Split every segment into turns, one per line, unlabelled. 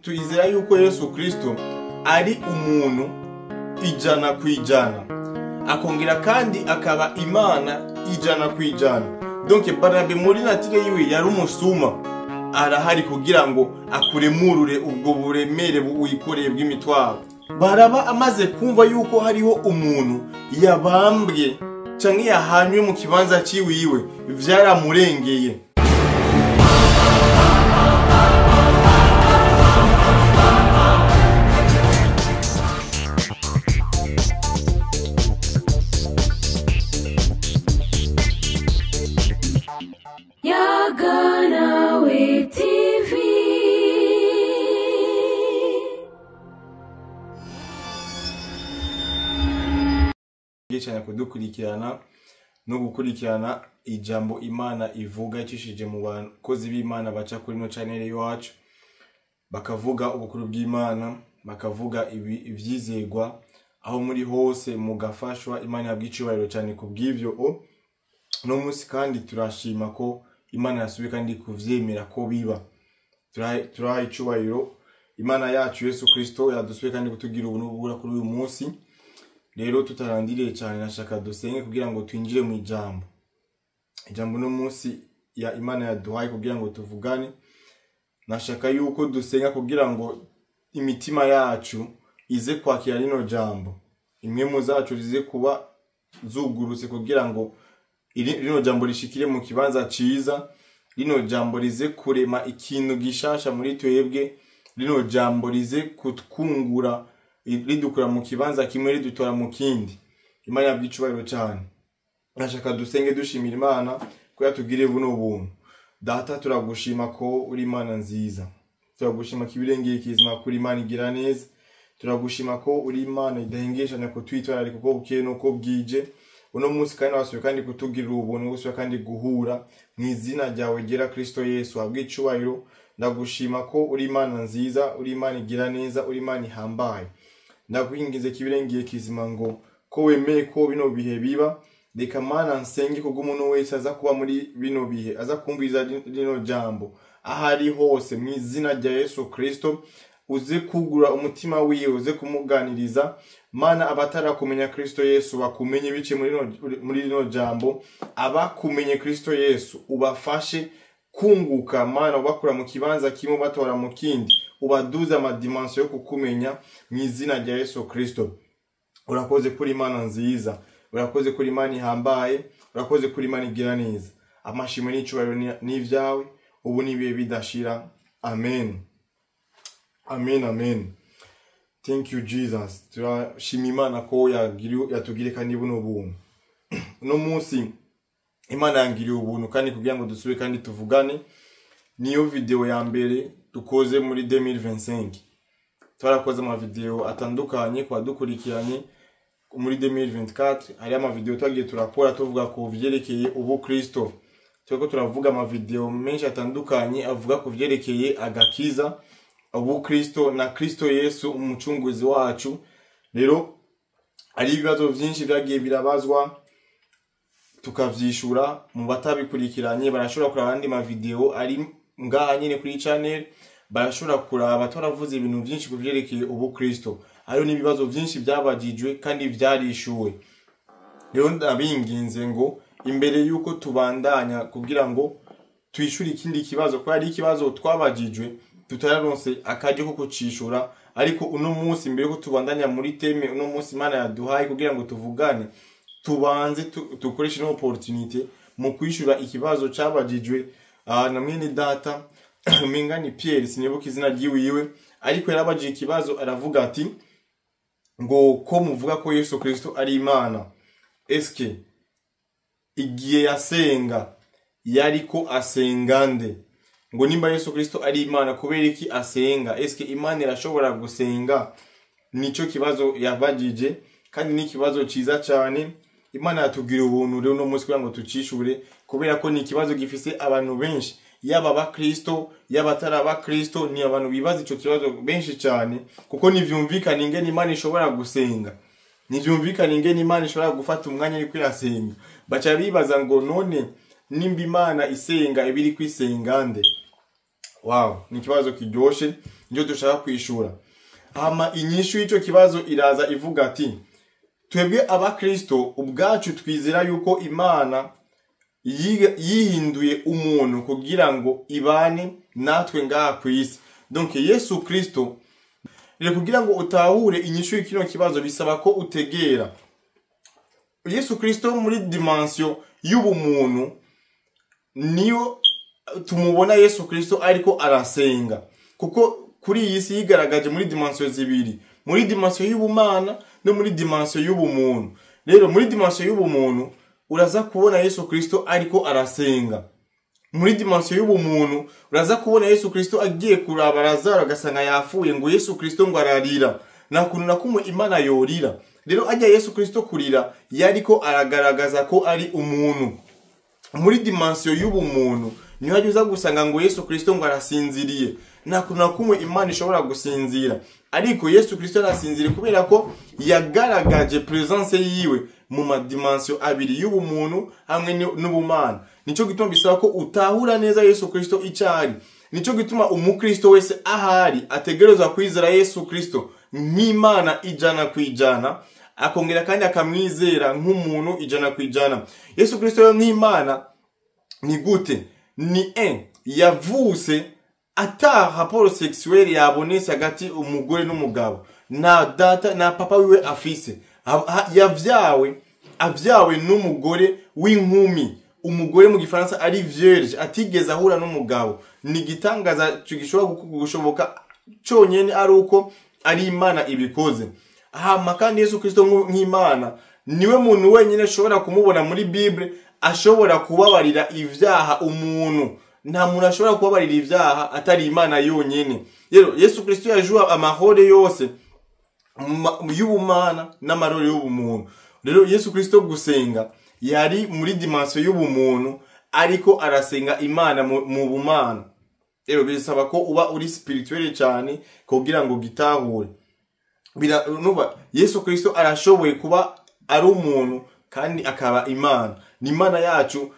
Twizera yuko Yesu Kristo ari umuntu 100%, akongera kandi akaba Imana 100%. Donc Barnabe muri nature yiwe yari umusuma, arahari kugira ngo akuremurure ubwo buremere wikoreye bw'imitwaro. Baraba amaze kumva yuko hariho umuntu yabambwe canke yahanywe mu kibanza ciwiwe, vyaramurengeye.
Yaganawe TV.
Cyane kudukurikirana no gukurikirana ijambo Imana ivuga icishije mu bakozi b'Imana baca kuri no channel yacu, bakavuga ubukuru bw'Imana, bakavuga ivyizegwa aho muri hose mugafashwa. Imana yabwicubahiro cyane kubw'ivyo. No munsi kandi turashima ko Imana yasubiye kandi kuvyemera ko biba. Turaha icubahiro Imana yacu Yesu Kristo yadusubiye kandi kutugira ubuntu bubura kuri uyu munsi. Rero tutarandiriye cyane, nashaka dusenge kugira ngo twinjire mu ijambo. Ijambo no munsi ya Imana yaduhaye kugira ngo tuvugane. Nashaka yuko dusenga kugira ngo imitima yacu ize kwakira rino jambo, imwe mu zacu zize kuba zugurutse kugira ngo rino jambo rishikire mu kibanza ciza, rino jambo rize kurema ikintu gishasha muri twebwe, rino jambo rize kutwungura, ridukura mu kibanza kimwe ridutora mu kindi. Imana yabwicubahiro cyane. Nashaka dusenge dushimira Imana ko yatugiriye buno buntu. Data, turagushima ko uri Imana nziza, turagushima ko ibirengeye kizima kuri Imana igira neza, turagushima ko uri Imana idahengeshanya kutwitwararika uko bukeye n'uko bwije. Uno munsi kandi wasubiye kandi kutugirira ubuntu, gusubiye kandi guhura mu izina ryawe ryera Kristo Yesu habwe icubahiro. Ndagushima ko uri Imana nziza, uri Imana igira neza, uri Imana ihambaye. Ndakwinginze kibirengeye kizima ngo ko wemeye ko bino bihe biba. Reka Mana nsenge kubwo umuntu wese aza kuba muri bino bihe, aza kumviriza rino jambo ahari hose mu izina rya Yesu Kristo, uze kugura umutima wiwe, uze kumuganiriza. Mana, abatarakumenya Kristo Yesu bakumenye bice muri rino jambo, abakumenye Kristo Yesu ubafashe kunguka. Mana, ubakura mu kibanza kimwe ubatora mu kindi, ubaduze amadimensiyo yo kukumenya mu izina rya Yesu Kristo. Urakoze kuri Imana nziza, urakoze kuri Imana ihambaye, urakoze kuri Imana igira neza. Amashimwe n'icubahiro ni ibyawe ubu n'ibihe bidashira. Amen, amen, amen. Thank you Jesus. Turashima Imana ko yatugiriye kandi buno buntu. Uno munsi Imana yangiriye ubuntu kandi kugira ngo dusubire kandi tuvugane. Niyo video ya mbere dukoze muri 2025. Twarakoze ama video atandukanye kwa dukurikiranye muri 2024. Hari ama video twagiye turakora tuvuga ku vyerekeye ubukristo. Turiko turavuga ama video menshi atandukanye avuga ku vyerekeye agakiza, ubukristo na Kristo Yesu umucunguzi wacu. Rero ari ibibazo vyinshi vyagiye birabazwa tukavyishura. Mu batabikurikiranye barashobora kuraba andi ma video ari ngaha nyine kuri channel, barashobora kuraba. Twaravuze ibintu vyinshi ku vyerekeye ubukristo, hariho n'ibibazo vyinshi byabajijwe kandi vyarishuwe. Rero ndabinginze ngo imbere yuko tubandanya kugira ngo twishure ikindi kibazo, ko ari ikibazo twabajijwe tutararonse akaryo ko kucishura, ariko uno munsi mbere yuko tubandanya muri teme uno munsi Imana yaduhaye kugira ngo tuvugane, tubanze dukoreshe ino opportunité mu kwishura ikibazo cabajijwe na mwene data Mingani Pierre, sinibuka izina ryiwiwe, ariko yarabajije ikibazo aravuga ati ngo ko muvuga ko Yesu Kristo ari Imana, eske igihe yasenga yariko asenga nde? Ngo nimba Yesu Kristo ari Imana kubera iki asenga? Eske Imana irashobora gusenga? Nico kibazo yabajije kandi ni ikibazo ciza cyane. Imana yatubwira ubuntu rero no munsi kugira ngo tucishure, kubera ko ni ikibazo gifise abantu benshi, yaba abakristo yaba atari abakristo, ni abantu bibaza ico kibazo benshi cyane, kuko ntivyumvikana ingene Imana ishobora gusenga, ntivyumvikana ingene Imana ishobora gufata umwanya ariko irasenga. Baca bibaza ngo none nimba Imana isenga ibiri kwisenga nde? Wow, ni ikibazo kiryoshe. Ndio dushaka kwishura. Hama inyishu y'ico kibazo iraza ivuga ati twebwe abakristo ubwacu twizera yuko Imana yihinduye umuntu kugira ngo ibane natwe ngaha ku isi. Donc Yesu Kristo, rero kugira ngo utahure inyishu y'ikino kibazo bisaba ko utegera Yesu Kristo muri dimension y'ubumuntu. Niyo tumubona Yesu Kristo ariko arasenga, kuko kuri iyi si yigaragaje muri dimension zibiri, muri dimension y'ubumana no muri dimension y'ubumuntu. Rero muri dimension y'ubumuntu uraza kubona Yesu Kristo ariko arasenga. Muri dimension y'ubumuntu uraza kubona Yesu Kristo agiye kuraba Lazaro agasanga yafuye, ngo Yesu Kristo ngo ararira. Nta kuntu na kumwe Imana yorira. Rero ajya Yesu Kristo kurira yariko aragaragaza ko ari umuntu. Muri dimension y'ubumuntu niho ajya uza gusanga ngo Yesu Kristo ngo arasinziriye. Nta kuntu na kumwe Imana ishobora gusinzira, ariko Yesu Kristo arasinziriye kubera ko yagaragaje presence yiwe mu madimension abiri y'ubumuntu hamwe n'ubumana. Nico gituma bisaba ko utahura neza Yesu Kristo icari. Nico gituma umukristo wese ahari ategerezwa kwizera Yesu Kristo nk'Imana 100%, akongera kandi akamwizera nk'umuntu 100%. Yesu Kristo nk'Imana ni gute? Ni un yavuse ata rapport sexuel yabonetse hagati umugore n'umugabo, na data na papa wiwe afise. Yavyawe avyawe n'umugore w'inkumi, umugore mu gifaransa ari vierge, atigeze ahura n'umugabo. Ni gitangaza gishobora gushoboka cyonyene ari uko ari Imana ibikoze. Hama kandi Yesu Kristo nk'Imana niwe muntu wenyine ashobora kumubona muri Bible ashobora kubabarira ivyaha umuntu. Nta muntu ashobora kubabarira ivyaha atari Imana yonyene. Rero Yesu Kristo yajuwa amahoro yose y'ubumana n'amarore y'ubumuntu. Rero Yesu Kristo gusenga yari muri dimension y'ubumuntu, ariko arasenga Imana mu bumana. Rero bisaba ko uba uri spirituel cyane kugira ngo gitahure. Nuba Yesu Kristo arashoboye kuba ari umuntu kandi akaba Imana. Ni Imana yacu,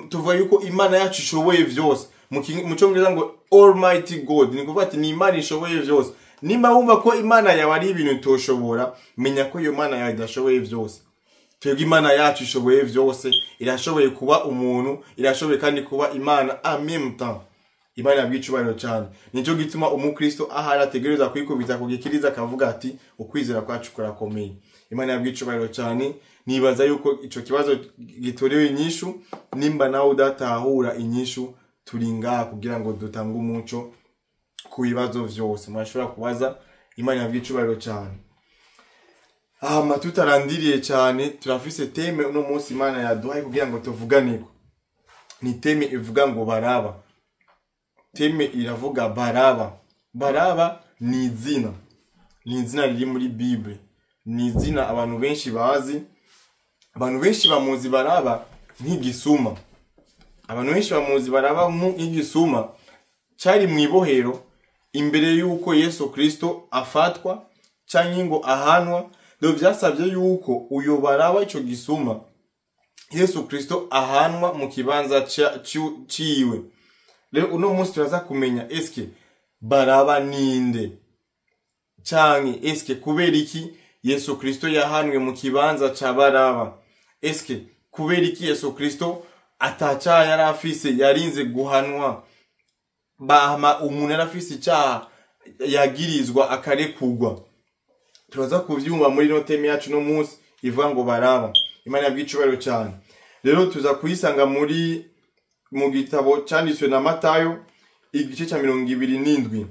tuvuga yuko Imana yacu ishoboye vyose. Mu cyongereza ngo Almighty God, ni kuvuga ati ni Imana ishoboye vyose. Nimba wumva ko Imana yawe ari ibintu utoshobora, menya ko iyo Mana yawe idashoboye vyose. Twebwe Imana yacu ishoboye vyose, irashoboye kuba umuntu, irashoboye kandi kuba Imana en même temps. Imana yabwicubahiro cyane. Nico gituma umukristo ahari ategereza kwikubita ku gikiriza akavuga ati ukwizera kwacu kurakomeye. Imana yabwicubahiro cyane. Nibaza yuko ico kibazo gitorewe inyishu. Nimba nawe udatahura inyishu, turi ngaha kugira ngo dutange umuco ku bibazo vyose murashobora kubaza. Imana yabwicubahiro cyane. Hama tutarandiriye cyane, turafise teme uno munsi Imana yaduhaye kugira ngo tuvuganeko. Ni teme ivuga ngo Baraba. Teme iravuga Baraba. Baraba ni izina. Ni izina riri muri Bible. Ni izina abantu benshi bazi. Abantu benshi bamuzi Baraba nk'igisuma. Abantu benshi bamuzi Baraba nk'igisuma cari mu ibohero imbere yuko Yesu Kristo afatwa canke ngo ahanwa. Do vyasabye yuko uyo Baraba ico gisuma Yesu Kristo ahanwa mu kibanza ciwe. Rero uno munsi turaza kumenya eske Baraba ninde, canke eske kubera iki Yesu Kristo yahanwe mu kibanza ca Baraba, eske kubera iki Yesu Kristo ataca yari afise yarinze guhanwa, bahama umuntu yari afise icaha yagirizwa akarekugwa. Turaza kuvyumva muri no teme yacu no munsi ivuga ngo Baraba. Imana yabwicubahiro cyane. Rero tuza kuyisanga muri mu gitabo cyanditswe na Matayo igice cya 27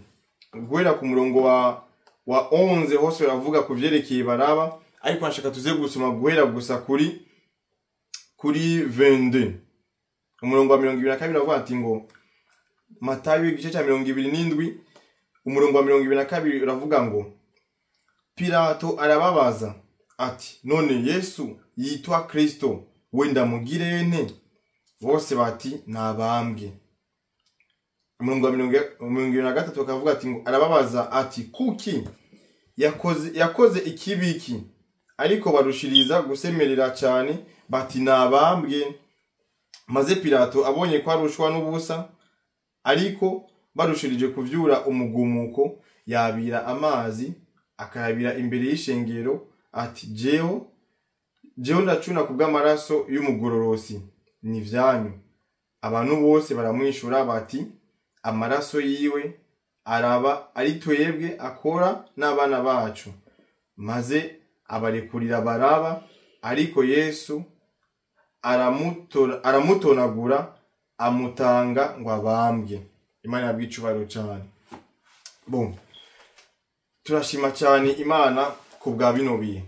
guhera ku murongo wa 11 hose baravuga ku vyerekeye Baraba, ariko nshaka tuze gusoma guhera gusa kuri 22. Umurongo wa 22 avuga ati ngo Matayo igice cya 27 umurongo wa 22 uravuga ngo Pilato arababaza ati none Yesu yitwa Kristo wenda mugire nte? Bose bati nabambwe. Umurongo wa 23 akavuga ati ngo arababaza ati kuki yakoze ikibiki? Ariko barushiriza gusemerera cyane bati nabambwe. Maze Pilato abonye ko arushwa n'ubusa, ariko Barushirije kuvyura umugumuko, yabira amazi akayabira imbere y'ishengero ati: Jewe ndacuna kubw'amaraso y'umugororosi, ni vyanyu. Abantu bose baramwishura bati: Amaraso yiwe araba ari twebwe akora n'abana bacu. Maze abarekurira Baraba, ariko Yesu aramutonagura amutanga ngo abambwe. Imana yabwiye icubahiro cane. Bon, turashima cyane Imana ku bwa bino bihe.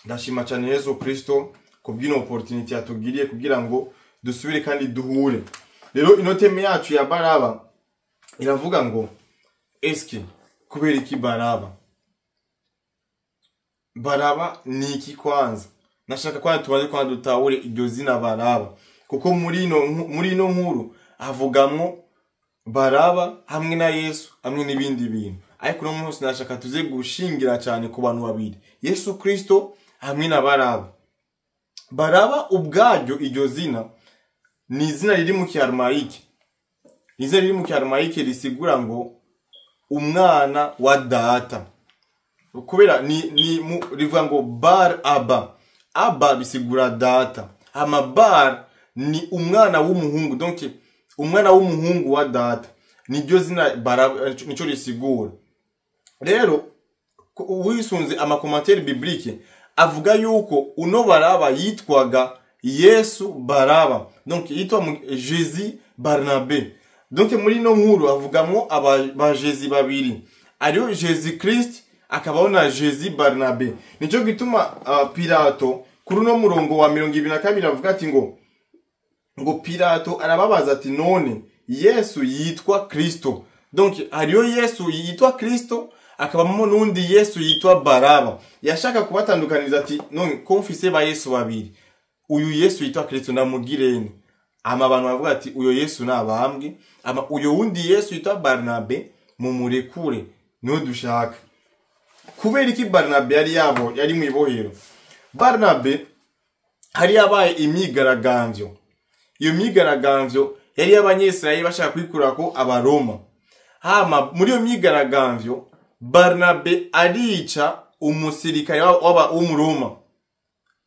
Ndashima cyane Yesu Kristo ku bw'ino opportunity yatugiriye kugira ngo dusubire kandi duhure. Rero ino thème yacu ya Baraba iravuga ngo: eske kubera iki Baraba? Baraba ni iki? Kwanza nashaka kwanza tubanze kwanza dutahure iryo zina Baraba, kuko muri ino nkuru havugamwo Baraba hamwe na Yesu hamwe n'ibindi bintu. Ariko uno munsi nashaka tuze gushingira cyane ku bantu babiri, Yesu Kristo hamwe na Baraba. Baraba ubwaryo, iryo zina ni izina riri mu Kiarumayike, ni izina riri mu Kiarumayike risigura ngo umwana wa data, kubera ni rivuga ngo bar aba. Aba bisigura data, hama bar ni umwana w'umuhungu, donc umwana w'umuhungu wa data, niryo zina Baraba nico risigura. Rero wisunze ama commentaires bibliques avuga yuko uno Baraba yitwaga Yesu Baraba, donc yitwa Jésus Barnabé. Donc muri ino nkuru avugamwo aba ba Jésus babiri, ariyo Jésus Christ akabaho na Jésus Barnabé. Nico gituma Pilato kuri uno murongo wa 22 avuga ati ngo Pilato arababaza ati: None Yesu yitwa Kristo? Donc hariyo Yesu yitwa Kristo, akabamo n'undi Yesu yitwa Baraba. Yashaka kubatandukaniza ati: None ko mfise ba Yesu babiri, uyu Yesu yitwa Kristo namugirene? Ama abantu bavuga ati: Uyo Yesu nabambwe, ama uyo wundi Yesu yitwa Barnabe mumurekure, niwe dushaka. Kubera iki Barnabe yari yabo yari mu ibohero? Barnabe hari yabaye imyigaragambyo. Iyo myigaragambyo yari y'Abanyesirayeli bashaka kwikurako Abaroma. Hama muri iyo myigaragambyo Barnabe arica umusirikare w'Umuroma,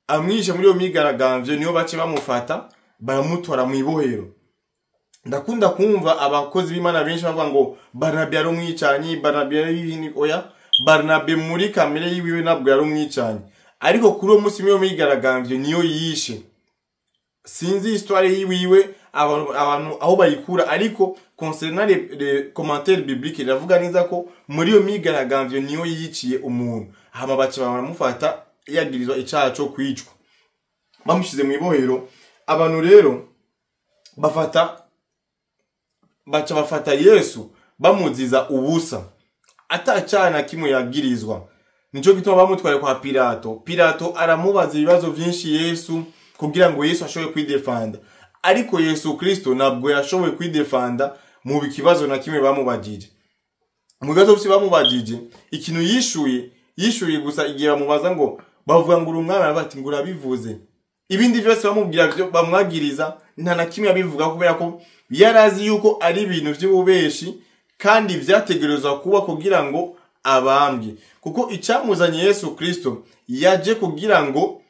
amwishe muri iyo myigaragambyo. Niyo bace bamufata baramutwara mu ibohero. Ndakunda kumva abakozi b'Imana benshi bavuga ngo Barnabe yari umwicanyi, Barnabe yari ibindi. Oya, Barnabe muri kamere yiwiwe ntabwo yari umwicanyi, ariko kuri uwo munsi muri iyo myigaragambyo niyo yishe. Sinzi histoire yiwiwe abantu aho bayikura, ariko concernant les commentaires bibliques iravuga neza ko muri iyo myigaragambyo niyo yiciye umuntu. Hama baca baramufata yagirizwa icaha co kwicwa, bamushize mu ibohero. Abantu rero bafata baca bafata Yesu bamuziza ubusa, atacaha na kimwe yagirizwa. Nico gituma bamutwaye kwa Pilato. Pilato aramubaza ibibazo vyinshi Yesu kugira ngo Yesu ashobore kwidefanda, ariko Yesu Kristo ntabwo yashoboye kwidefanda mu kibazo na kimwe bamubajije. Mu bibazo vyose bamubajije, ikintu yishuye gusa igihe bamubaza ngo bavuga ngo uri umwana, bati ngo urabivuze. Ibindi vyose bamubwira vyo bamwagiriza nta na kimwe abivuga, kubera ko yarazi yuko ari ibintu vy'ububeshi kandi vyategerezwa kuba kugira ngo abambwe, kuko icamuzanye Yesu Kristo yaje kugira ngo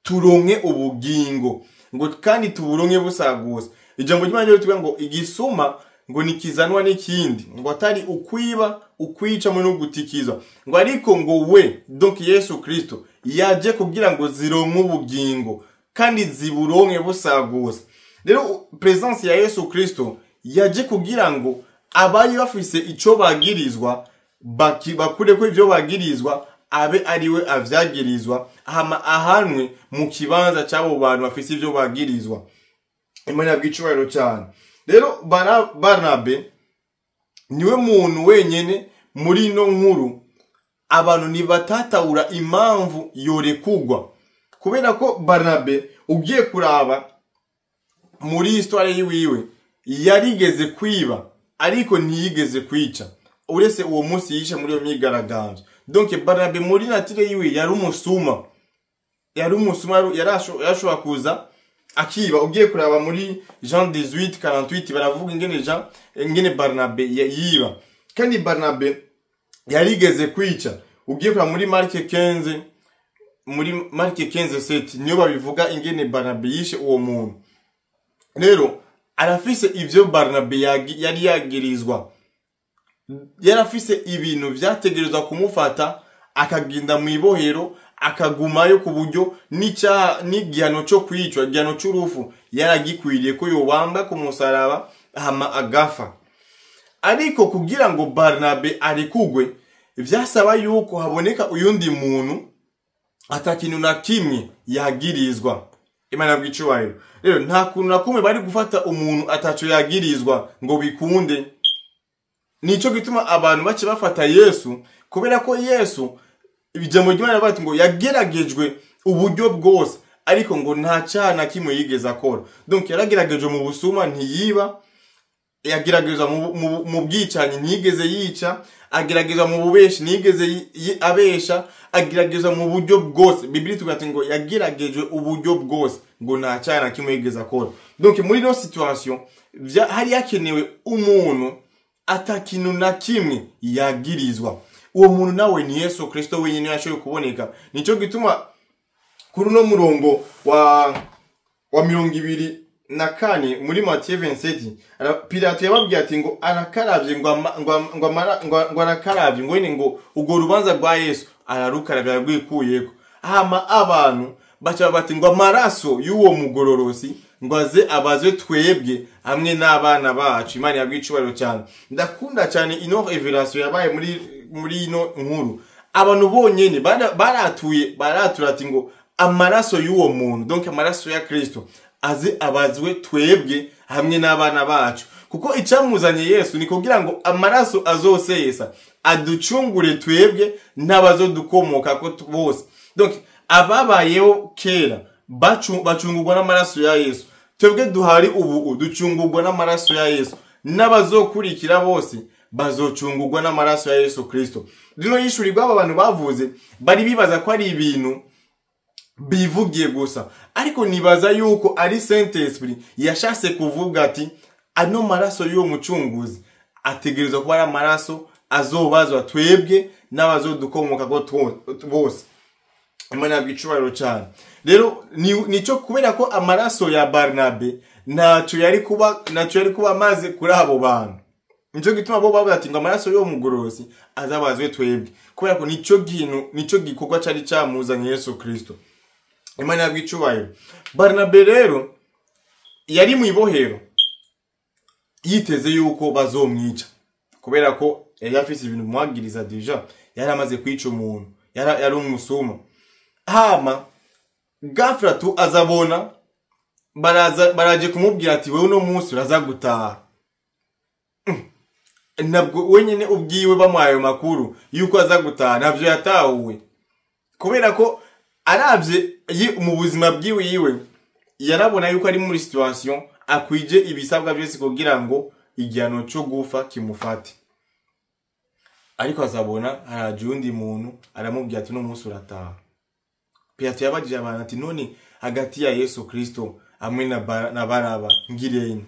turonke ubugingo, ngo kandi tuburonke busaguza. Ijambo ry'Imana ryo ritubwira ngo igisuma ngo nikizanwa n'ikindi, ngo atari ukwiba, ukwica no gutikiza, ngo ariko ngo we, donc Yesu Kristo, yaje kugira ngo zironke ubugingo kandi ziburonke busaguza. Rero presence ya Yesu Kristo yaje kugira ngo abari bafise ico bagirizwa bakure ko ivyo bagirizwa, abe ariwe avyagirizwa, hama ahanwe mu kibanza c'abo bantu bafise ivyo bagirizwa. Imana bw'icubahiro cyane. Rero Barnabe niwe muntu wenyene muri ino nkuru abantu ntibatatahura impamvu yorekugwa, kubera ko Barnabe ugiye kuraba muri histoire yiwiwe yarigeze kwiba, ariko ntiyigeze kwica, uretse uwo munsi yishe muri iyo myigaragambyo. Donc Barnabe muri nature yiwe yari umusuma, yari umusuma, yarashobora kuza Akiba ugiye kuraba muri Jean 18:48 baravuga ingene Jean, ingene Barnabe yiba, kandi Barnabe yarigeze kwica. Ugiye kuraba muri Marc 15, muri Marc 15:7 niyo babivuga ingene Barnabe yishe uwo muntu. Rero arafise ivyo Barnabe yari yagirizwa, yarafise ibintu vyategerezwa kumufata akagenda mu ibohero akagumayo, ku buryo n'icyaha n'igihano cyo kwicwa, igihano cy'urufu yaragikwiriye ko yobambwa ku musaraba hama agafa. Ariko kugira ngo Barnabe arekugwe vyasaba yuko haboneka uyundi muntu atakintu na kimwe yagirizwa. Imana bw'icubahiro. Rero nta kuntu na kumwe bari gufata umuntu ataco yagirizwa ngo bikunde. Nico gituma abantu bace bafata Yesu, kubera ko Yesu ijambo ry'Imana bati ngo yageragejwe uburyo bwose, ariko ngo nta cyaha na kimwe yigeze akora. Donc yarageragejwe mu busuma ntiyiba, yageragezwa mu bwicanyi ntiyigeze yica, ageragezwa mu bubeshi ntiyigeze abesha, ageragezwa mu buryo bwose. Bibiliya itubwira ati ngo yageragejwe uburyo bwose, ngo nta cyaha na kimwe yigeze akora. Donc muri ino situation hari hakenewe umuntu atakintu na kimwe yagirizwa. Uwo muntu nawe ni Yesu Kristo wenyine yashoboye kuboneka. Nico gituma kuri uno murongo wa 24 muri Matthieu 27 Pilato yababwiye ati ngo arakaravye, ngo ngo ngo arakaravye, ngo nyine ngo urwo rubanza rwa Yesu ararukaravye ararwikuyeko. Hama abantu baca bati ngo amaraso y'uwo mugororosi ngo aze abazwe twebwe hamwe n'abana bacu. Imana yabwiye icubahiro cyane. Ndakunda cyane ino revelation yabaye muri ino nkuru. Abantu bonyene baratuye, baratura ati ngo amaraso y'uwo muntu, donc amaraso ya Kristo, aze abazwe twebwe hamwe n'abana bacu. Kuko icamuzanye Yesu ni kugira ngo amaraso azosesa aducungure twebwe n'abazodukomoka ko bose. Donc ababayeho kera bacungurwa n'amaraso ya Yesu, twebwe duhari ubu ducungurwa n'amaraso ya Yesu, n'abazokurikira bose bazocungurwa n'amaraso ya Yesu Kristo. Rino yishurirwa aba bantu bavuze bari bibaza ko ari ibintu bivugiye gusa, ariko nibaza yuko ari Saint Esprit yashatse kuvuga ati ano maraso y'uwo mucunguzi ategerezwa kuba ari amaraso azobazwa twebwe n'abazodukomoka ko bose. Imana yabwiye icubahiro cyane. Rero nico kubera ko amaraso ya Barnabe ntacyo yari kuba amaze kuri abo bantu. Nico gituma bo bavuga ati ngo amaraso y'uwo mugororosi azabazwe twebwe, kubera ko nico gintu, nico gikorwa cari camuzanye Yesu Kristo. Imana yabwiye icubahiro. Barnabe rero yari mu ibohero yiteze yuko bazomwica, kubera ko yari afise ibintu bimwagiriza deja, yari amaze kwica umuntu, yari umusuma. Hama ghafla tu azabona baraje kumubwira ati wewe uno munsi uraza gutaha. Nabwo wenyene ubwiwe bamuhaye ayo makuru yuko aza gutaha navyo yatahuwe, kubera ko aravye mu buzima bwiwe yiwe yarabona yuko ari muri situation akwije ibisabwa byose kugira ngo igihano cyo gufa kimufate. Ariko azabona haraje undi muntu aramubwira ati uno munsi urataha. Pilato yabajije abantu ati none hagati ya Yesu Kristo hamwe na Baraba ngirene?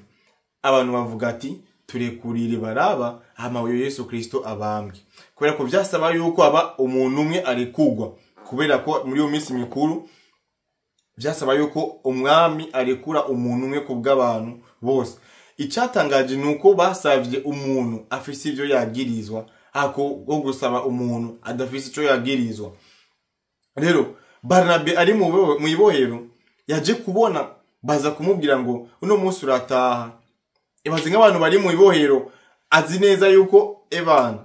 Abantu bavuga ati turekurire Baraba hama uyo Yesu Kristo abambwe, kubera ko vyasaba yuko aba umuntu umwe arekugwa, kubera ko muri iyo minsi mikuru vyasaba yuko umwami arekura umuntu umwe kubw'abantu bose. Icatangaje nuko basavye umuntu afise ivyo yagirizwa ako gusaba umuntu adafise ico yagirizwa. Rero Barnabe ari mu ibohero yaje kubona baza kumubwira ngo uno munsi urataha. Ibaze nk'abantu bari mu ibohero azi neza yuko ebana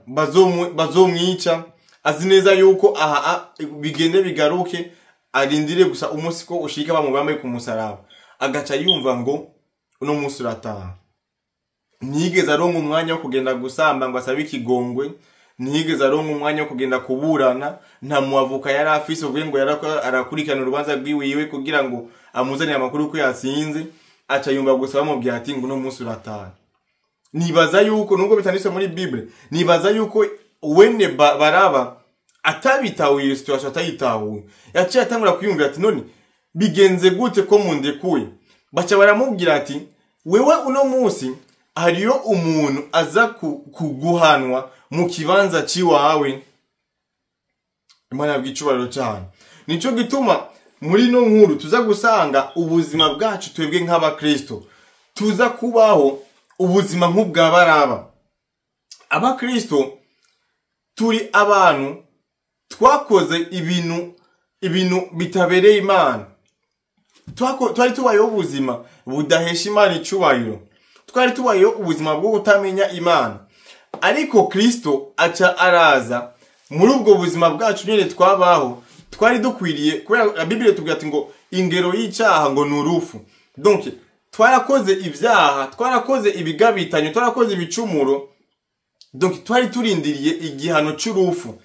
bazomwica, azi neza yuko aha bigende bigaruke, arindire gusa umunsi ko ushika bamubambe ku musaraba, agaca yumva ngo uno munsi urataha. Ntiyigeze aronka umwanya wo kugenda gusamba ngo asabe ikigongwe, ntiyigeze aronka umwanya wo kugenda kuburana, nta muavoka yari afise uvuye ngo arakurikirana urubanza rwiwiwe kugira ngo amuzanire amakuru ko yatsinze, aca yumva gusa bamubwira ati ngo uno munsi urataha. Nibaza yuko nubwo bitanditse muri Bible, nibaza yuko wene Baraba atabitahuye iyo situation, atayitahuye, yaciye atangura kwiyumvira ati none bigenze gute ko mundekuye? Baca baramubwira ati wewe uno munsi hariyo umuntu aza kuguhanwa mu kibanza ciwawe. Imana yabwiye icubahiro cyane. Nico gituma muri no nkuru tuza gusanga ubuzima bwacu twebwe nk'abakristo tuza kubaho ubuzima nk'ubwa Baraba. Abakristo turi abantu twakoze ibintu bitabereye Imana. Twari tubayeho ubuzima budahesha Imana icubahiro. Twari tubayeho ubuzima bwo kutamenya Imana. Ariko Kristo aca araza muri ubwo buzima bwacu nyene twabaho. Twari dukwiriye, kubera Bibiliya itubwira ati ngo ingero y'icyaha ngo ni urufu. Donc twarakoze ibyaha, twarakoze ibigabitanyo, twarakoze ibicumuro. Donc twari turindiriye igihano c'urufu.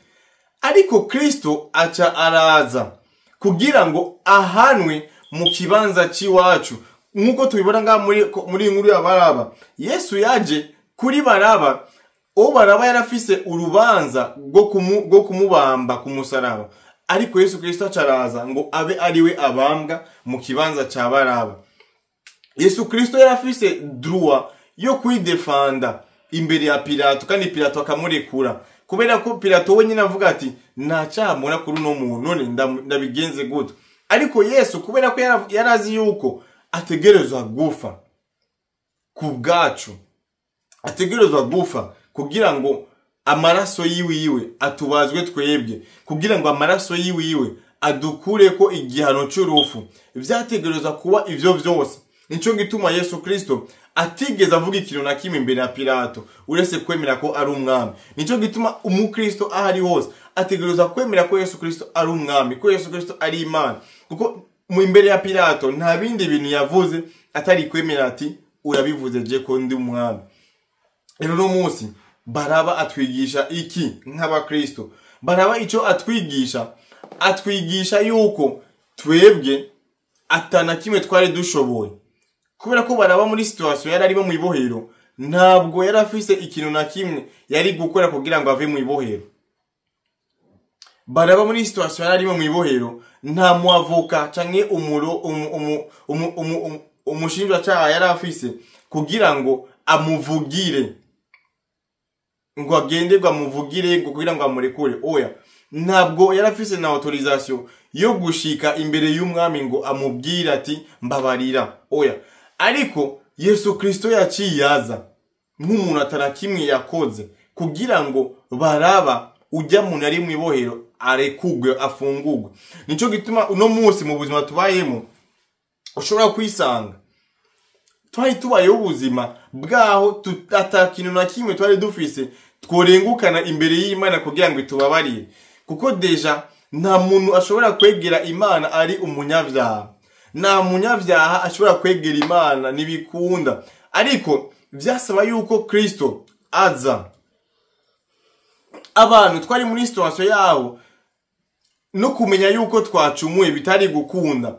Ariko Kristo aca araza kugira ngo ahanwe mu kibanza c'iwacu. Nkuko tubibona ngaha muri inkuru ya Baraba, Yesu yaje kuri Baraba. Uwo Baraba yarafise urubanza rwo kumubamba ku musaraba, ariko Yesu Kristo aca araza ngo abe ariwe abambwa mu kibanza ca Baraba. Yesu Kristo yarafise droit yo kwidefanda imbere ya Pilato, kandi Pilato akamurekura, kubera ko Pilato we nyine avuga ati nta cyaha mbona kuri uno muntu, none ndabigenze gute? Ariko Yesu kubera ko yarazi yuko ategerezwa gufa ku bwacu, ategerezwa gufa kugira ngo amaraso yiwiwe atubazwe twebwe, kugira ngo amaraso yiwiwe adukureko igihano c'urufu. Vyategerezwa kuba ivyo vyose. Nico gituma Yesu Kristo atigeze avuga ikintu na kimwe imbere ya Pilato uretse kwemera ko ari umwami. Nico gituma umukristo aho ari hose ategerezwa kwemera ko Yesu Kristo ari umwami, ko Yesu Kristo ari Imana. Kuko mu imbere ya Pilato nta bindi bintu yavuze atari kwemera ati urabivuze je ko ndi umwami. Rero uno munsi Baraba atwigisha iki nk'abakristo? Baraba ico atwigisha, atwigisha yuko twebwe atana kimwe twari dushoboye. Kubera ko Baraba muri situation yari arimo mu ibohero, ntabwo yari afise ikintu na kimwe yari gukora kugira ngo ave mu ibohero. Baraba muri situation yari arimo mu ibohero, nta muavoka canke umushinjwacaha yari afise kugira ngo amuvugire, ngo agende ngo amuvugire ngo kugira ngo amurekure. Oya, ntabwo yari afise na autorisation yo gushika imbere y'umwami ngo amubwire ati mbabarira. Oya, ariko Yesu Kristo yaciye aza nk'umuntu atana kimwe yakoze kugira ngo Baraba ujya muntu ari mu ibohero arekugwe, afungugwe. Nico gituma uno munsi mu buzima tubayemo ushobora kwisanga twari tubayeho ubuzima bwaho ata kintu na kimwe twari dufise tworengukana imbere y'Imana kugira ngo itubabarire. Kuko deja nta muntu ashobora kwegera Imana ari umunyabyaha, nta munyabyaha ashobora kwegera Imana, ntibikunda. Ariko vyasaba yuko Kristo aza. Abantu twari muri situation yaho no kumenya yuko twacumuye bitari gukunda,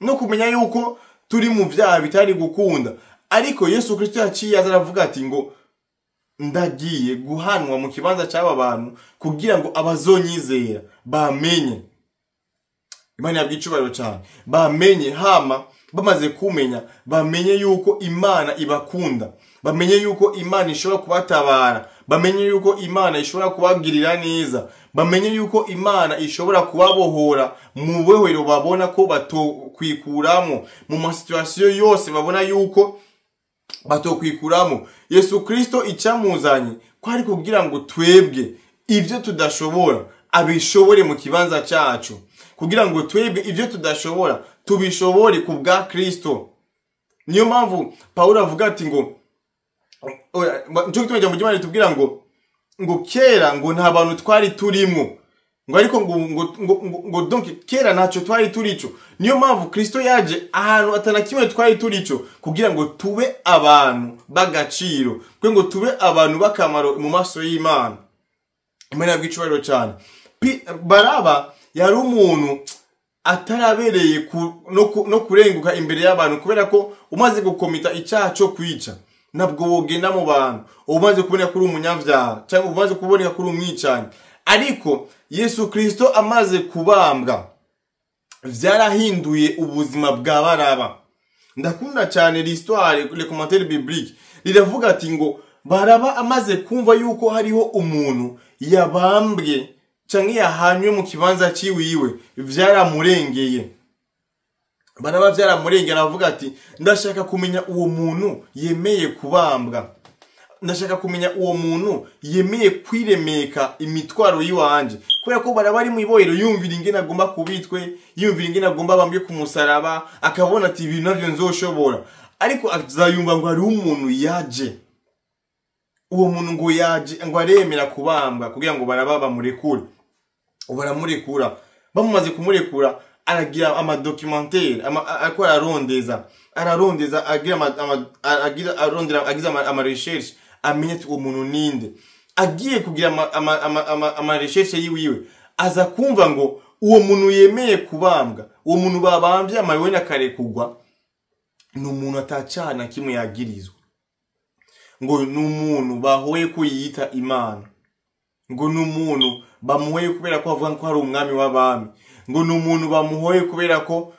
no kumenya yuko turi mu vyaha bitari gukunda. Ariko Yesu Kristo yaciye aza aravuga ati ngo ndagiye guhanwa mu kibanza cy'aba bantu kugira ngo abazonyizera bamenye. Imana yabwiye icubahiro cyane, bamenye. Hama bamaze kumenya, bamenye yuko Imana ibakunda, bamenye yuko Imana ishobora kubatabara, bamenye yuko Imana ishobora kubagirira neza, bamenye yuko Imana ishobora kubabohora mu bohero babona ko batokwikuramo, mu masituasiyo yose babona yuko batokwikuramo. Yesu Kristo icamuzanye kwari kugira ngo twebwe ivyo tudashobora abishobore mu kibanza cacu, kugira ngo twebwe ivyo tudashobora tubishobore ku bwa Kristo. Niyo mpamvu Paulo avuga ati ngo nico gituma ijambo ry'Imana ritubwira ngo kera ngo nta bantu twari turimo, ngo ariko ngo donc kera ntacyo twari turico. Niyo mpamvu Kristo yaje ahantu atana kimwe twari turico kugira ngo tube abantu b'agaciro, kugira ngo tube abantu b'akamaro mu maso y'Imana. Imana yabwiye icubahiro cyane. Baraba yari umuntu atarabereye no kurenguka imbere y'abantu, kubera ko umaze gukomita icyaha cyo kwica ntabwo wogenda mu bantu, umaze kuboneka kuri umunyabyaha cyangwa umaze kuboneka kuri umwicanyi. Ariko Yesu Kristo amaze kubambwa vyarahinduye ubuzima bwa Baraba. Ndakunda cyane l'histoire, le commentaire biblique riravuga ati ngo Baraba amaze kumva yuko hariho umuntu yabambwe canke yahanywe mu kibanza ciwiwe, vyaramurengeye. Baraba vyaramurengeye, aravuga ati ndashaka kumenya uwo muntu yemeye kubambwa, ndashaka kumenya uwo muntu yemeye kwiremeka imitwaro yiwanje. Kubera ko Baraba ari mu ibohero, yumvira ingene agomba kubitwe, yumvira ingene agomba abambwe ku musaraba, akabona ati ibintu navyo nzoshobora. Ariko azayumva ngo hariho umuntu yaje, uwo muntu ngo yaje ngo aremera kubambwa kugira ngo Baraba bamurekure. Baramurekura, bamumaze kumurekura aragira ama documentaire, ariko ararondeza agira agira arondera, agize ama recherche, amenye ati uwo muntu ninde. Agiye kugira ama recherche yiwiwe, aza kumva ngo uwo muntu yemeye kubambwa, uwo muntu babambye amawe akarekugwa, ni umuntu atacana kimwe yagirizwa, ngo ni umuntu bahoye ko yiyita Imana, ngo ni umuntu bamuhoye kubera ko avuga ko hari umwami w'abami, ngo ni umuntu bamuhoye kubera ko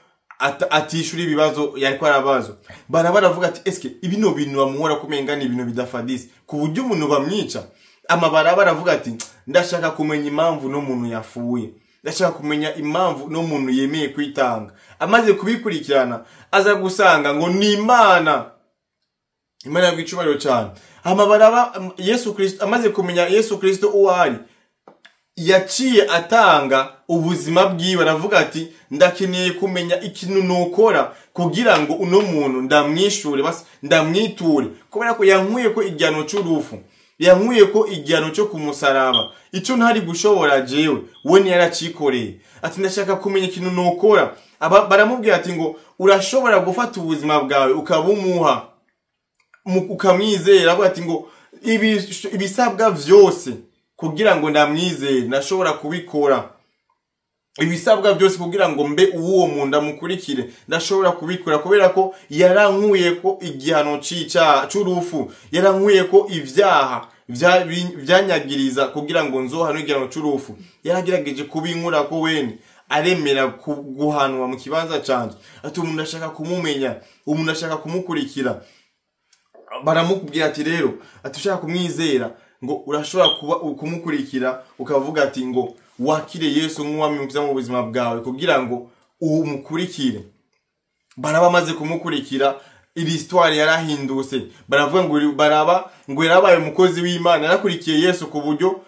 atishura ibibazo yariko arabazwa. Baraba baravuga ati eske ibino bintu bamuhora kumenga ni ibintu bidafadisi ku buryo umuntu bamwica. Amabara baravuga ati ndashaka kumenya impamvu no muntu yafuye, ndashaka kumenya impamvu no muntu yemeye kwitanga. Amaze kubikurikirana aza gusanga ngo ni Imana, Imana yabwicubahiro cyane. Amabaraba Yesu Kristo, amaze kumenya Yesu Kristo uwo ari, yaciye atanga ubuzima bwiwe, aravuga ati ndakeneye kumenya ikintu nokora kugira ngo uno muntu ndamwishure, basi ndamwiture, kubera ko yankuye ko igihano c'urufu, yankuye ko igihano cyo kumusaraba, ico ntari gushobora jewe we ntiyaracikoreye. Ati ndashaka kumenya ikintu nokora. Baramubwira ati ngo urashobora gufata ubuzima bwawe ukabumuha, ukamwizera. Avuga ati ngo ibisabwa vyose kugira ngo ndamwizere nashobora kubikora, ibisabwa byose kugira ngo mbe uwo muntu ndamukurikire ndashobora kubikora, kubera ko yarankuye ko igihano c'icaha c'urufu, yarankuye ko ivyaha vyanyagiriza kugira ngo nzohanwe igihano c'urufu. Yaragerageje kubinkura ko wene aremera guhanwa mu kibanza canje. Ati umuntu ashaka kumumenya, umuntu ashaka kumukurikira. Baramubwira ati rero ati ushaka kumwizera ngo urashobora kuba kumukurikira ukavuga ati ngo wakire Yesu nk'uwami mukiza mu buzima bwawe kugira ngo umukurikire. Baraba amaze kumukurikira iri histoire yarahindutse. Baravuga ngo Baraba ngo yarabaye umukozi w'Imana, yarakurikiye Yesu ku buryo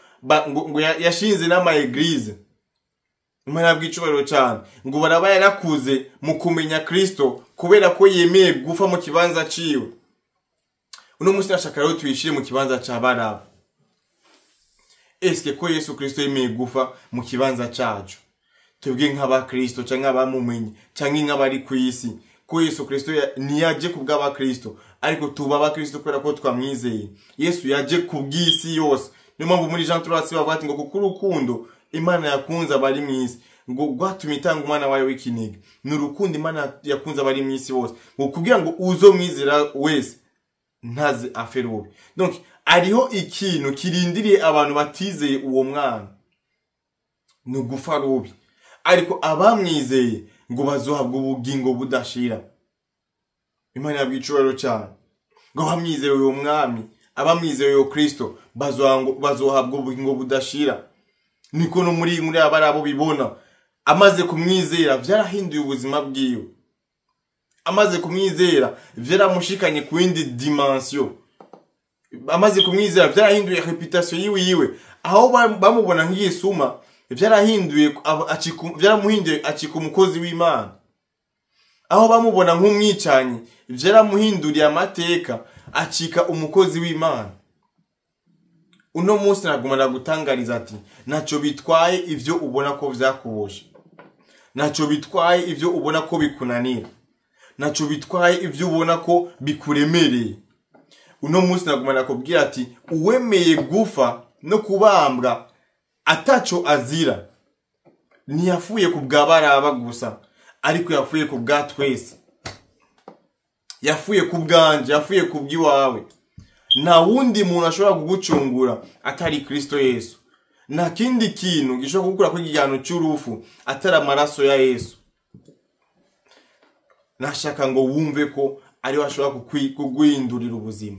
ngo yashinze n'ama eglise. Imana yabwicubahiro cyane. Ngo Baraba yarakuze mu kumenya Kristo kubera ko yemeye gufa mu kibanza ciwe. Uno munsi nashaka rero tuyishire mu kibanza ca Baraba. Eske ko Yesu Kristo yemeye gufa mu kibanza cacu, twebwe nk'abakristo canke abamumenye canke nk'abari ku isi, ko Yesu Kristo ntiyaje ku bw'abakristo, ariko tuba abakristo kubera ko twamwizeye. Yesu yaje ku bw'isi yose. Niyo mpamvu muri Jean 3 bavuga ati ngo kuko urukundo Imana yakunze abari mu isi ngo rwatumye itanga umwana wayo w'ikinege. Ni urukundo Imana yakunze abari mu isi bose, ngo kugira ngo uzomwizera wese ntaze afe rubi. Donc ariho ikintu kirindiriye abantu batizeye uwo mwana, ni ugufa rubi, ariko abamwizeye ngo bazohabwa ubugingo budashira. Imana yabwicubahiro cyane. Ngo abamwizeye uwo mwami, abamwizeye uwo Kristo bazohabwa ubugingo budashira. Niko no muri abarabo bibona, amaze kumwizera vyarahinduye ubuzima bwiwe, amaze kumwizera vyaramushikanye ku yindi dimension, amaze kumwizera vyarahinduye reputation yiwe. Aho bamubona nk'igisuma vyarahinduye, vyaramuhinduye acika umukozi w'Imana. Aho bamubona nk'umwicanyi vyaramuhinduriye amateka acika umukozi w'Imana. Uno munsi naguma ndagutangariza ati naco bitwaye ivyo ubona ko vyakuboshe, naco bitwaye ivyo ubona ko bikunanira, naco bitwaye ivyo ubona ko bikuremereye. Uno munsi naguma ndakubwira ati uwemeye gufa no kubambwa ataco azira ntiyafuye ku bwa Baraba gusa, ariko yafuye ku bwa twese, yafuye ku bwanje, yafuye ku bw'iwawe. Nta wundi muntu ashobora kugucungura atari Kristo Yesu. Nta kindi kintu gishobora kugukura ku igihano cy'urufu atari amaraso ya Yesu. Nashaka ngo wumve ko ari we ashobora kuguhindurira ubuzima.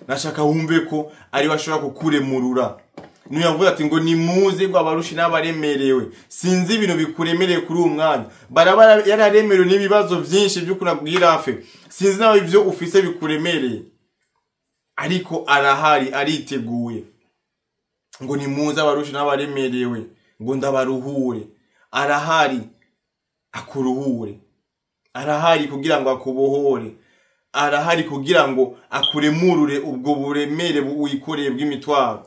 Nashaka wumve ko ari we ashobora kukuremurura. Niyo yavuze ati ngo nimuze ngo abarushi n'abaremerewe. Sinzi ibintu bikuremereye kuri uwo mwanya. Baraba yararemerewe n'ibibazo byinshi by'ukuntu abwira afe. Sinzi nawe ibyo ufise bikuremereye. Ariko arahari, ariteguye. Ngo nimuze abarushi n'abaremerewe, ngo ndabaruhure. Arahari akuruhure. Arahari kugira ngo akubohore. Arahari kugira ngo akuremurure ubwo buremere wikoreye bw'imitwaro.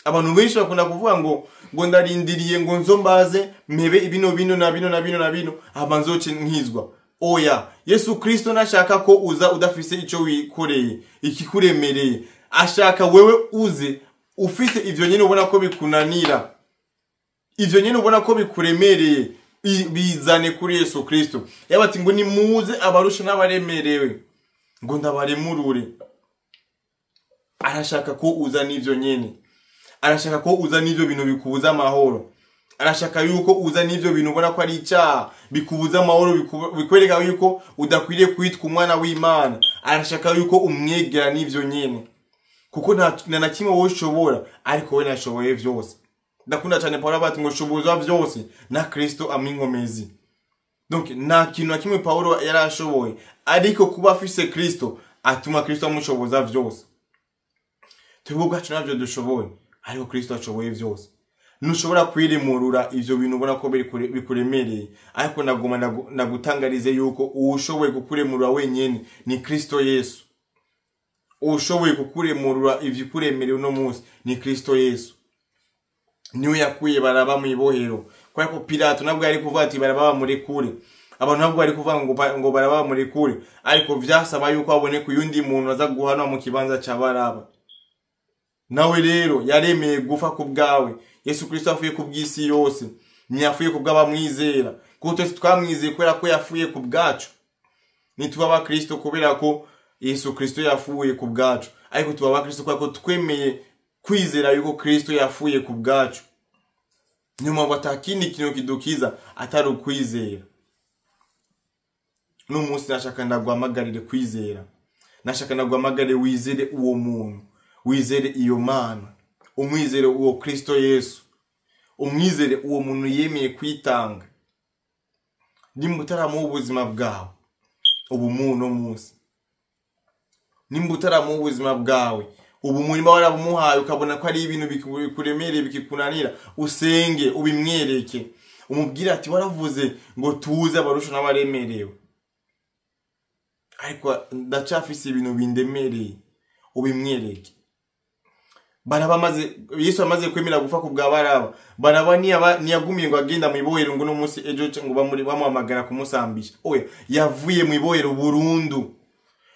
Abantu benshi bakunda kuvuga ngo ndarindiriye ngo nzombaze mpebe ibino bino na bino na bino na bino hama nzoce nkizwa. Oya, Yesu Kristo nashaka ko uza udafise ico wikoreye, ikikuremereye. Ashaka wewe uze ufise ivyo nyene ubona ko bikunanira, ivyo nyene ubona ko bikuremereye, bizane kuri Yesu Kristo. Yabati ngo nimuze abarusha n'abaremerewe, ngo ndabaremurure. Arashaka ko uza n'ivyo nyene. Arashaka ko uza n'ivyo bintu bikubuza amahoro. Arashaka yuko uza n'ivyo bintu ubona ko ari icyaha bikubuza amahoro, bikwereka yuko udakwiriye kwitwa umwana w'Imana. Arashaka yuko umwegera n'ivyo nyene, kuko nta na kimwe wowe ushobora, ariko we nashoboye vyose. Ndakunda cyane Paulo ati ngo shobozwa vyose na Kristo aminkomezi. Donc nta kintu na kimwe Paulo yarashoboye, ariko kuba afise Kristo atuma Kristo amushoboza vyose. Twebwe ubwacu navyo dushoboye, ariko Kristo ashoboye vyose. Ntushobora kwiremurura ivyo bintu ubona ko bikuremereye, ariko naguma ndagutangarize yuko uwushoboye kukuremurura wenyene ni Kristo Yesu. Uwushoboye kukuremurura ivyo uno munsi ni Kristo Yesu. Niwe yakuye Baraba mu ibohero. Kubera ko Pilato nabwo yari kuvuga ati Baraba bamurekure. Abantu nabwo bari kuvuga ngo Baraba bamurekure, ariko vyasaba yuko aboneka uyundi muntu aza guhanwa mu kibanza ca Baraba. Nawe rero yaremeye gufa ku bwawe. Yesu Kristo afuye ku bw'isi yose, ntiyafuye ku bw'abamwizera, kuko twese twamwizeye kubera ko yafuye ku bwacu. Ntituba abakristo kubera ko Yesu Kristo yafuye ku bwacu, ariko tuba abakristo kubera ko twemeye kwizera yuko Kristo yafuye ku bwacu. Niyo mpamvu atakindi kintu kidukiza atari ukwizera. N'umunsi nashaka ndaguhamagarire kwizera. Nashaka ndaguhamagarire wizere uwo muntu, wizere iyo Mana, umwizere uwo Kristo Yesu, umwizere uwo muntu yemeye kwitanga. Nimba utaramuha ubuzima bwawe ubu muno munsi, nimba utaramuha ubuzima bwawe ubu, murima warabumuhaye ukabona ko ari ibintu bikuremereye bikikunanira, usenge ubimwereke, umubwire ati waravuze ngo tuze abarusha n'abaremerewe, ariko ndacafise ibintu bindemereye, ubimwereke. Baraba amaze, Yesu amaze kwemera gufa ku bwa Baraba. Baraba ntiyagumiye ngo agenda mu ibohero ngo no munsi ejo ngo bamuhamagara kumusambisha. Oya, yavuye mu ibohero burundu.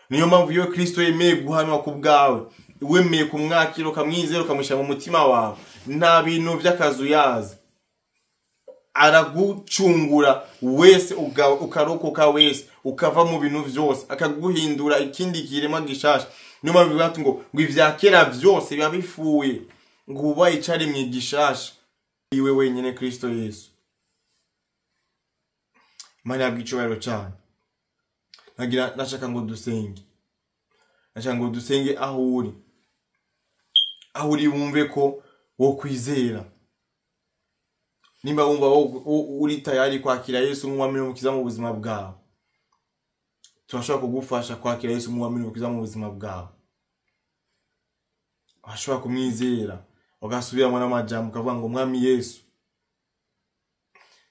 Niyo mpamvu iyo Kristo yemeye guhanwa ku bwawe, wemeye kumwakira ukamwizera ukamushyira mu mutima wawe, nta bintu by'akazuyazi. Aragucungura wese, ukarokoka wese, ukava mu bintu vyose, akaguhindura ikindi kiremwa gishasha. Niyo mpamvu bivuga ngo ivya kera vyose biba bifuye, ngo ubaye icaremwe gishasha iwe wenyene Kristo Yesu. Imana ihabwe icubahiro cane. Nashaka ngo dusenge. Nashaka ngo dusenge aho uri. Aho uri wumve ko wo kwizera. Nimba wumva uri tayari kwakira Yesu nk'umwami n'umukiza mu buzima bwawe, turashobora kugufasha kwakira Yesu nk'umwami n'umukiza mu buzima bwawe. Washobora kumwizera ugasubiramo n'amajambo ukavuga ngo Mwami Yesu,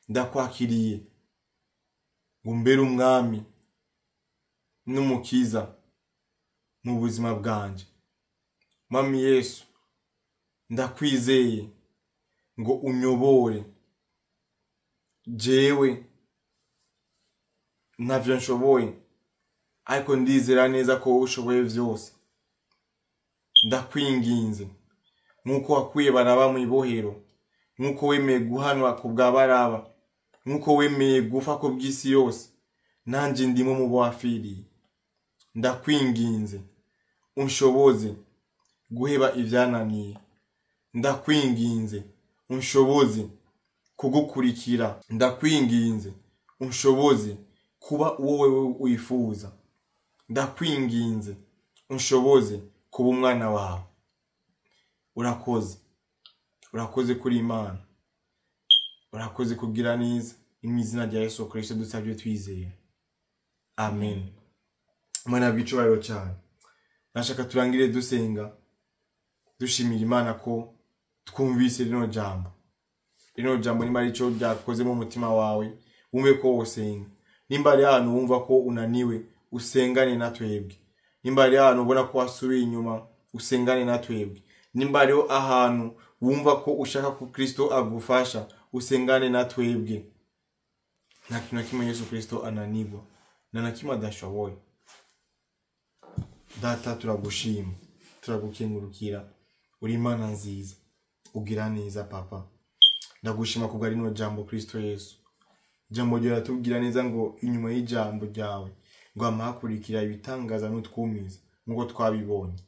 ndakwakiriye ngo mbere umwami n'umukiza mu buzima bwanje. Mwami Yesu, ndakwizeye ngo unyobore. Jewe ntavyo nshoboye, ariko ndizera neza ko ushoboye vyose. Ndakwinginze nkuko wakuye Baraba mu ibohero, nkuko wemeye guhanwa ku bwa Baraba, nkuko wemeye gufa ku bw'isi yose, nanje ndimo mu bo wafiriye. Ndakwinginze unshoboze guheba ivyananiye. Ndakwinginze unshoboze kugukurikira. Ndakwinginze unshoboze kuba uwo wewe wifuza. Ndakwinginze unshoboze kuba umwana wawe. Urakoze, urakoze kuri Imana, urakoze kugira neza. Mu izina rya Yesu Kristo dusabye twizeye, amen. Imana bw'icubahiro cyane. Nashaka turangire dusenga, dushimira Imana ko twumvise rino jambo. Rino jambo nimba ari cyo ryakoze mu mutima wawe, wumve ko wosenga. Nimba ari ahantu wumva ko unaniwe, usengane na twebwe. Nimba ari ahantu ubona ko wasubiye inyuma, usengane na twebwe. Nimba ariho ahantu wumva ko ushaka ko Kristo agufasha, usengane na twebwe. Nta kintu na kimwe Yesu Kristo ananirwa, nta na kimwe adashoboye. Data, turagushima, turagukengurukira, uri Imana nziza, ugira neza Papa. Ndagushima kubwa rino jambo Kristo Yesu. Ijambo ryawe riratubwira neza ngo inyuma y'ijambo ryawe ngo hama hakurikira ibitangaza n'utwumiza nk'uko twabibonye.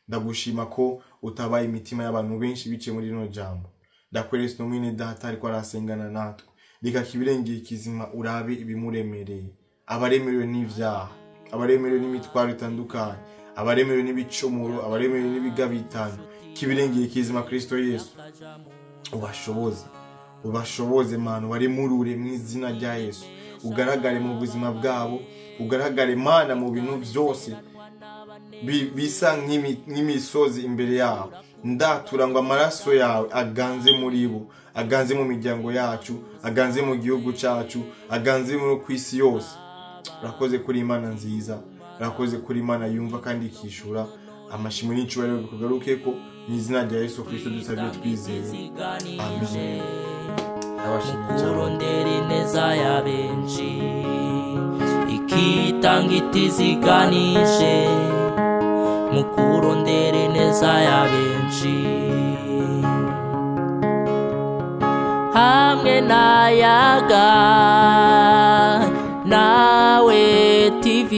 Ndagushima ko utabaye imitima y'abantu benshi biciye muri rino jambo. Ndakweretse no mwene data ariko arasengana natwe, reka kibirengeye kizima urabe ibimuremereye, abaremerewe n'ivyaha, abaremerewe n'imitwaro itandukanye, abaremerewe n'ibicumuro, abaremerewe n'ibigabitano. Kibirengeye kizima Kristo Yesu, ubashoboze, ubashoboze Mana, baremurure mu izina rya Yesu. Ugaragare mu buzima bwabo, ugaragare Mana mu bintu byose bisa nk'imisozi imbere yabo. Ndatura ngo amaraso yawe aganze muri bo, aganze mu miryango yacu, aganze mu gihugu cyacu, aganze mu ku isi yose. Urakoze kuri Imana nziza, urakoze kuri Imana yumva kandi ikishura. Amashimwe n'icyubahiro bikugaruke ko mu izina rya Yesu Kristo dusabye twizeye, amen. Ndabashimiye cyane.
Kurondera ineza ya benshi, ikitanga itiziganije mu kurondera ineza ya benshi, hamwe na Yaga Nawe TV.